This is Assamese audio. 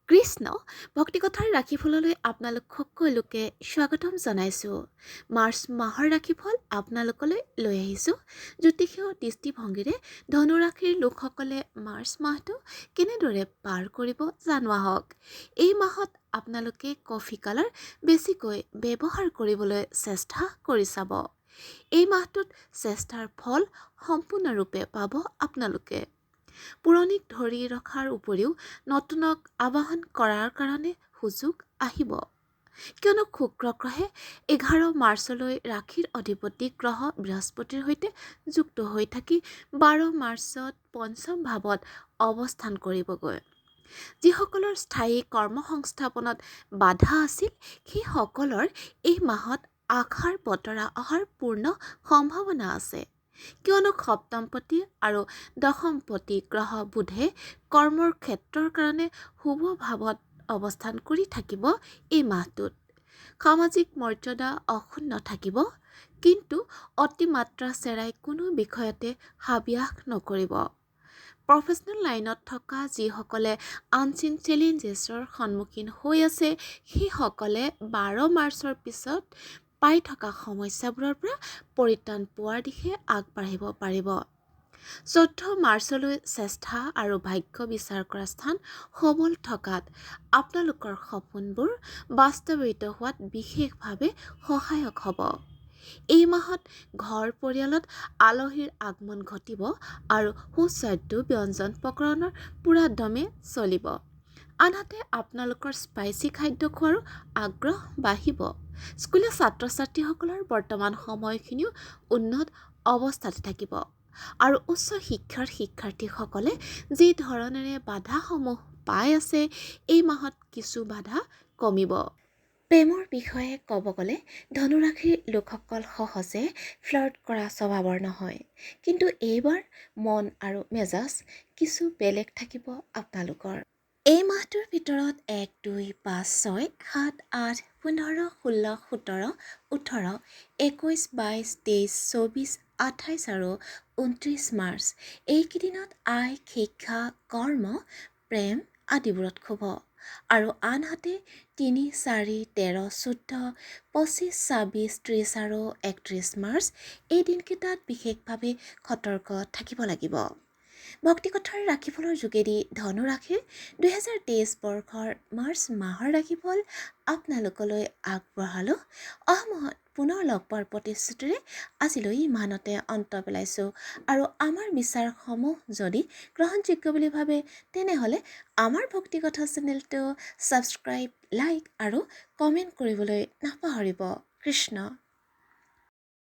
কৃষ্ণ। ভক্তিকথাৰ ৰাশিফললৈ আপোনালোক সকলোকে স্বাগতম জনাইছোঁ। মাৰ্চ মাহৰ ৰাশিফল আপোনালোকলৈ লৈ আহিছোঁ। জ্যোতিষীয় দৃষ্টিভংগীৰে ধনুৰাশিৰ লোকসকলে মাৰ্চ মাহটো কেনেদৰে পাৰ কৰিব জানো আহক। এই মাহত আপোনালোকে কফি কালাৰ বেছিকৈ ব্যৱহাৰ কৰিবলৈ চেষ্টা কৰি চাব। এই মাহটোত চেষ্টাৰ ফল সম্পূৰ্ণৰূপে পাব আপোনালোকে। পুৰণিক ধৰি ৰখাৰ উপৰিও নতুনক আবাহন কৰাৰ কাৰণে সুযোগ আহিব, কিয়নো শুক্ৰ গ্ৰহে 11 মাৰ্চলৈ ৰাশিৰ অধিপতি গ্ৰহ বৃহস্পতিৰ সৈতে যুক্ত হৈ থাকি 12 মাৰ্চত পঞ্চম ভাৱত অৱস্থান কৰিবগৈ। যিসকলৰ স্থায়ী কৰ্মসংস্থাপনত বাধা আছিল, সেইসকলৰ এই মাহত আশাৰ বতৰা অহাৰ পূৰ্ণ সম্ভাৱনা আছে, কিয়নো সপ্তমপতি আৰু দশমপতি গ্ৰহ বুধে কৰ্মৰ ক্ষেত্ৰৰ কাৰণে শুভ ভাৱত অৱস্থান কৰি থাকিব এই মাহটোত। সামাজিক মৰ্যাদা অক্ষুণ্ণ থাকিব, কিন্তু অতিমাত্ৰা চেৰাই কোনো বিষয়তে হাবিয়াস নকৰিব। প্ৰফেচনেল লাইনত থকা যিসকলে আনচিন চেলেঞ্জেছৰ সন্মুখীন হৈ আছে, সেইসকলে 12 মাৰ্চৰ পিছত পাই থকা সমস্যাবোৰৰ পৰা পৰিত্ৰাণ পোৱাৰ দিশে আগবাঢ়িব পাৰিব। 14 মাৰ্চলৈ চেষ্টা আৰু ভাগ্য বিচাৰ কৰা স্থান সবল থকাত আপোনালোকৰ সপোনবোৰ বাস্তৱায়িত হোৱাত বিশেষভাৱে সহায়ক হ'ব। এই মাহত ঘৰ পৰিয়ালত আলহীৰ আগমন ঘটিব আৰু সুস্বাদু ব্যঞ্জন প্ৰকৰণৰ পূৰা দমে চলিব। আনহাতে আপোনালোকৰ স্পাইচি খাদ্য খোৱাৰো আগ্ৰহ বাঢ়িব। স্কুলীয়া ছাত্ৰ ছাত্ৰীসকলৰ বৰ্তমান সময়খিনিও উন্নত অৱস্থাতে থাকিব আৰু উচ্চ শিক্ষাৰ শিক্ষাৰ্থীসকলে যি ধৰণেৰে বাধাসমূহ পাই আছে, এই মাহত কিছু বাধা কমিব। প্ৰেমৰ বিষয়ে ক'ব গ'লে ধনুৰাশিৰ লোকসকল সহজে ফ্লাৰ্ট কৰা স্বভাৱৰ নহয়, কিন্তু এইবাৰ মন আৰু মেজাজ কিছু বেলেগ থাকিব আপোনালোকৰ। এই মাহটোৰ ভিতৰত 1, 2, 5, 6, 7, 8, 15, 16, 17, 18, 21, 22, 23, 24, 28 আৰু 29 মাৰ্চ এইকেইদিনত আয়, শিক্ষা, কৰ্ম, প্ৰেম আদিবোৰত শুভ আৰু আনহাতে 3, 4, 13, 14, 25, 26, 30 আৰু 31 মাৰ্চ এই দিনকেইটাত বিশেষভাৱে সতৰ্ক থাকিব লাগিব। ভক্তিকথাৰ ৰাশিফলৰ যোগেদি ধনুৰাশিৰ 2023 বৰ্ষৰ মাৰ্চ মাহৰ ৰাশিফল আপোনালোকলৈ আগবঢ়ালোঁ। অহা মাহত পুনৰ লগ পোৱাৰ প্ৰতিশ্ৰুতিৰে আজিলৈ ইমানতে অন্ত পেলাইছোঁ। আৰু আমাৰ বিচাৰসমূহ যদি গ্ৰহণযোগ্য বুলি ভাবে, তেনেহ'লে আমাৰ ভক্তিকথা চেনেলটো ছাবস্ক্ৰাইব, লাইক আৰু কমেণ্ট কৰিবলৈ নাপাহৰিব। কৃষ্ণ।